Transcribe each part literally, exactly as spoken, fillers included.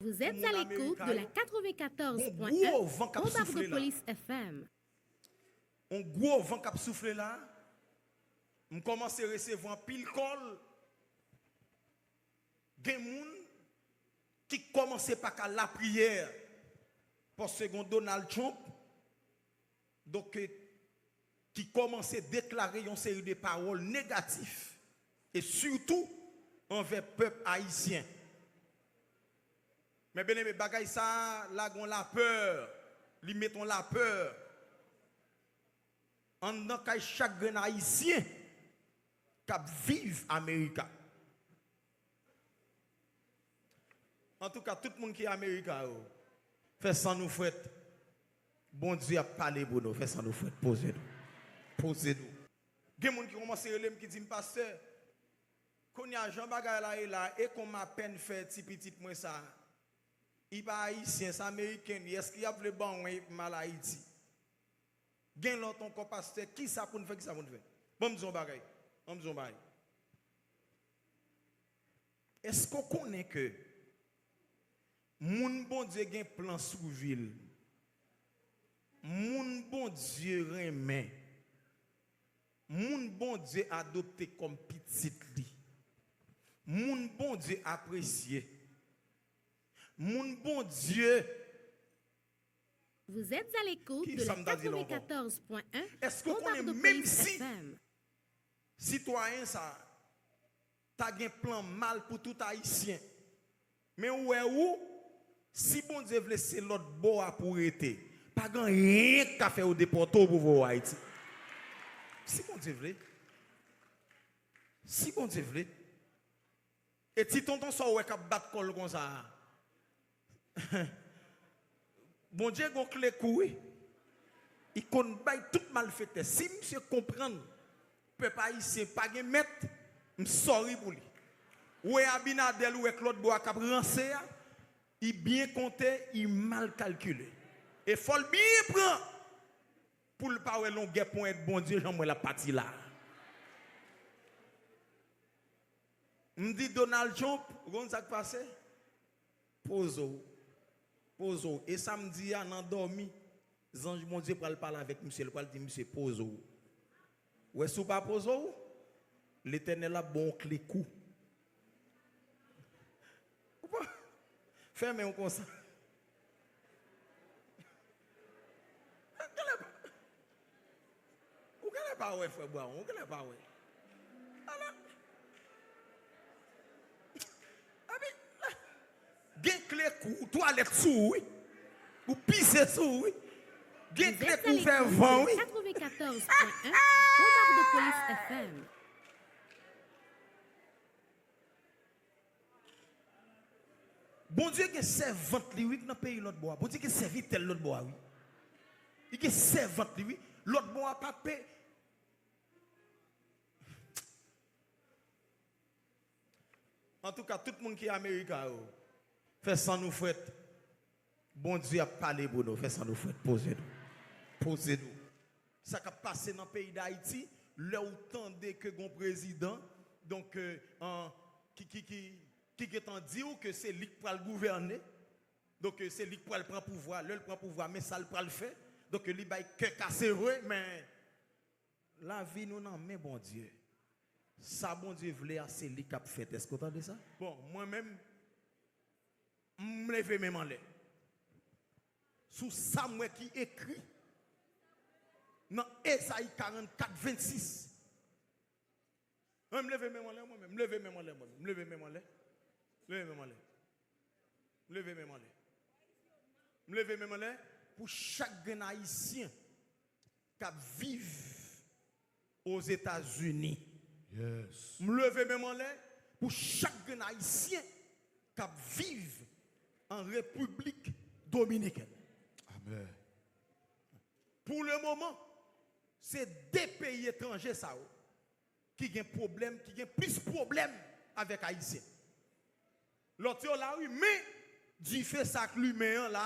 Vous êtes à l'écoute de la quatre-vingt-quatorze point un Bombardopolis F M. On gwo van k ap soufle la. M kòmanse resevwa anpil kòl. Gen moun ki kòmanse pa ka lapriyè paske gen Donald Trump. Donk, ki kòmanse deklare yon seri de pawòl negatif, e sitou anvè pèp ayisyen. Men byeneme, bagay sa a lage yon lapè, li mete yon lapè anndan kay chak grenn ayisyen k ap viv Amerika. Antouka, tout moun ki Amerika yo, fè san nou frèt. Bondye ap pale pou nou, fè san nou frèt. Poze nou. Poze nou. Gen moun ki kòmanse rele m ki di m, pastè, kounye a jan bagay la ye la, e kon m apèn fè ti pitit mwen sa, li pa ayisyen, se ameriken li, èske y ap vle ban mwen epi m al Ayiti? Gen lòt ankò, pastè, kisa pou n fè, kisa pou n fè? Ban m di yon bagay. Ban m di yon bagay. Èske w konnen ke moun Bondye gen plan sou vi l, moun Bondye renmen, moun Bondye adopte kòm pitit li, moun Bondye apresye, moun Bondye Vous êtes à l'écoute de la quatre-vingt-quatorze point un Bombardopolis F M. Èske w konnen, menm si sitwayen sa a ta gen plan mal pou tout Ayisyen, men ou wè ou, si Bondye vle, se lòt bò a pou w rete. Pa gen anyen k ka fè yo depòte w pou voye w Ayiti. Si Bondye vle. Si Bondye vle. E ti tonton sa w wè k ap bat kò l konsa a, Bondye gon kle kou wi. Li konn bay tout malfektè. Si misye konprann pèp ayisyen pa gen mèt, m sorry pou li. Ou wè Abinader ou wè k lòt bò a k ap ranse a, li byen konte, li mal kalkile. E fò l byen pran pou l pa wè longè ponyèt Bondye jan m wè l ap pati la. M di Donald Trump, ou konn sa k pase? Poze w. Poze w. E samdi a, nan dòmi, zanj Bondye pral pale avèk misye. Li pral di misye, poze w. Ou wè, si w pa poze w, Letènèl ap ba w yon kle kou. Ou pa fèmen w konsa. Genlè pa, ou genlè pa wè, frè Brown, ou genlè pa wè. Ala. Epi, gen kle kou twalèt sou ou, wi. Ou pise sou ou, wi. Gen kle kou fè van, wi. Vous êtes à l'écoute de quatre-vingt-quatorze point un Bombardopolis F M. Bondye gen sèvant li, wi, k nan peyi lòt bò a. Bondye gen sèvitè l lòt bò a, wi. Li gen sèvant li, wi. Lòt bò a pa pe. Antouka, tout moun ki Amerika yo, fè san nou frèt. Bondye ap pale pou nou, fè san nou frèt. Poze nou. Poze nou. Sa k ap pase nan peyi Dayiti, lè w tande ke gon prezidan, donk, euh, an, ki, ki, ki, ki gentan di w ke se li k pral gouvène, donk, euh, se li k pral pran pouvwa, lè l pran pouvwa, men sa l pral fè, donk, euh, li bay kè kase vre, men lavi nou nan men Bondye. Sa Bondye vle a, se li k ap fèt. Èske w tande sa? Bon, mwen menm, m leve men m anlè. Sou sa m wè ki ekri nan Ezayi karannkat vennsis. Mwen, m leve men m anlè, mwen menm. M leve men m anlè, mwen menm. M leve men m anlè. M leve men m anlè. M leve men m anlè. M leve men m anlè pou chak grenn Ayisyen k ap viv Ozetazini. Yes. M leve men m anlè pou chak grenn Ayisyen k ap viv an Repiblik Dominikèn. Amen. Pou le moman, se de peyi etranje sa yo ki gen pwoblèm, ki gen plis pwoblèm avèk Ayisyen. Lòt yo la, wi, men dife sa k limen an la,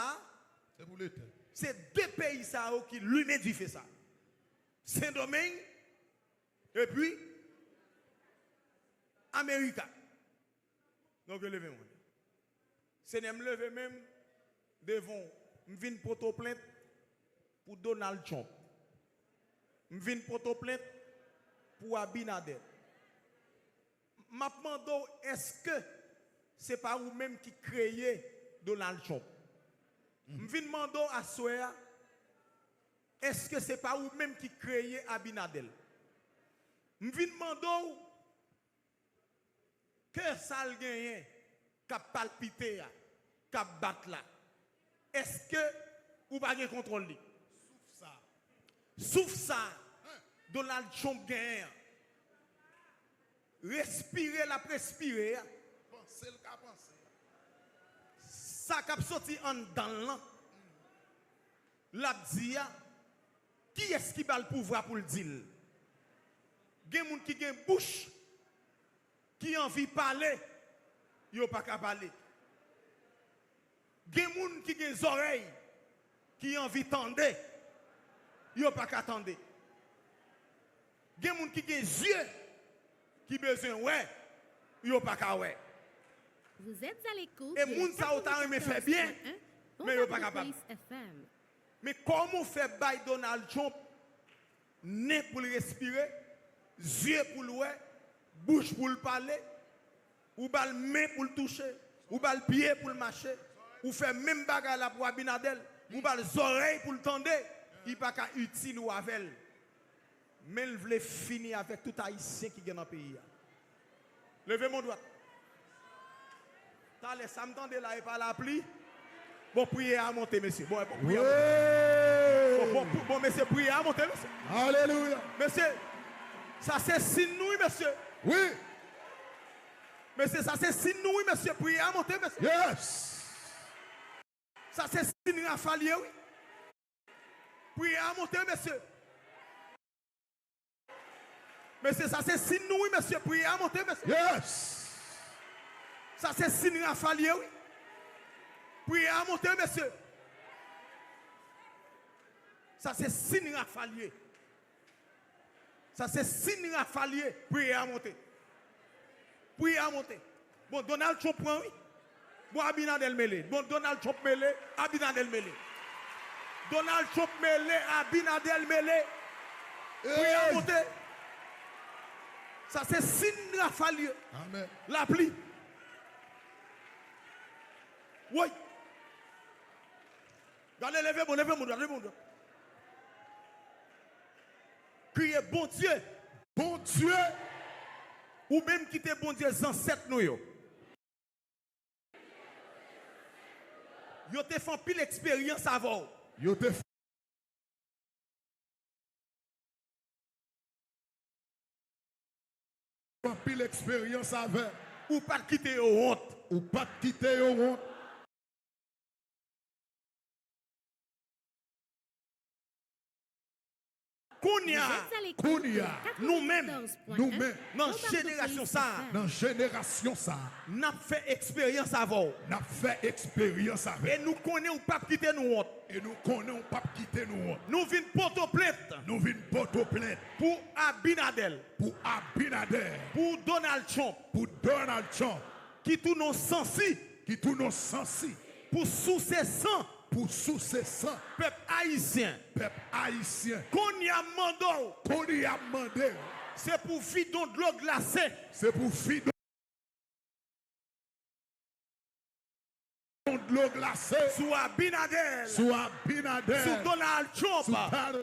se pou Letènèl. Se de peyi sa yo ki limen dife sa. Sendomeng, epi Amerika. Donk, yo leve men yo. Senyè, m leve men m devan w. M vin pote w plent pou Donald Trump. M vin pote w plent pou Abinader. M ap mande w, èske se pa ou menm ki kreye Donald Trump? M vin mande w aswè a, èske se pa ou menm ki kreye Abinader? M vin mande w, kè sa l genyen k ap palpite a, k ap bat la, èske ou pa gen kontwòl li? Souf sa. Souf sa Donald Trump genyen an, respire l ap respire a, panse l ka panse a, sa k ap soti anndan l lan, l ap di a, kiyès ki ba l pouvwa pou l di l? Gen moun ki gen bouch ki anvi pale, yo pa ka pale. Gen moun ki gen zòrèy ki anvi tande, yo pa ka tande. Gen moun ki gen zye ki bezwen wè, yo pa ka wè. Vous êtes à l'écoute E de moun sa yo ta renmen fè byen, quatre-vingt-quatorze point un, men yo pa kapab. F M. Men kòman w fè bay Donald Trump nen pou l respire, zye pou l wè, bouch pou l pale, ou ba l men pou l touche, ou ba l pye pou l mache, ou fè menm bagay la pou Abinader, ou ba l zòrèy pou l tande, li pa ka itil ou avè l. Men l vle fini avèk tout Ayisyen ki gen nan peyi a. Leve men w dwat. Talè sa m tande la, e pa lapli. Bon, priyè a monte, mesye. Bon, bon, priyè a monte. Bon, bon, bon, bon, mesye, priyè a monte, mesye. Alelouya. Mesye, sa se siy nou, wi, mesye. Wi. Mesye, sa se siy nou, wi, mesye. Priyè a monte, mesye. Yes. Sa se siy Rafa l ye, wi. Priyè a monte, mesye. Mesye, sa se siy nou, wi, mesye. Priyè a monte, mesye. Yes. Sa se siy Rafa l ye, wi. Priyè a monte, mesye. Sa se siy Rafa l ye. Sa se siy Rafa l ye. Priyè a monte. Priyè a monte. Bon, Donald Trump pran, wi. Bon, Abinader mele. Bon, Donald Trump mele, Abinader mele. Donald Trump mele, Abinader mele. Priyè a monte. Sa se siy Rafa l ye. Amèn. Lapli. Woy. Gade, leve men w, leve men w, leve men w. Kriye, Bondye. Bondye. Ou menm ki te Bondye zansèt nou yo. Yo te fè anpil eksperyans avè w. Yo te fè anpil eksperyans avè. Ou pa t kite yo wont. Ou pa t kite yo wont. Kounye a, Kounye a, nou menm, nou menm, nan jenerasyon sa a, nan jenerasyon sa a, n ap fè eksperyans avè w. N ap fè eksperyans avè w. E nou konnen ou p ap kite nou wont. E nou konnen ou p ap kite nou wont. Nou vin pote w plent. Nou vin pote w plent. Pou Abinader. Pou Abinader. Pou Donald Trump. Pou Donald Trump. Ki tounen w sansi. Ki tounen w sansi. Pou souse san. Pou souse san. Pèp ayisyen. Pèp ayisyen. Kounye a m mande w. Kounye a m mande w. Se pou vide yon dlo glase. Se pou vide yon dlo glase. Sou Abinader. Sou Abinader. Sou Donald Trump. Sou Donald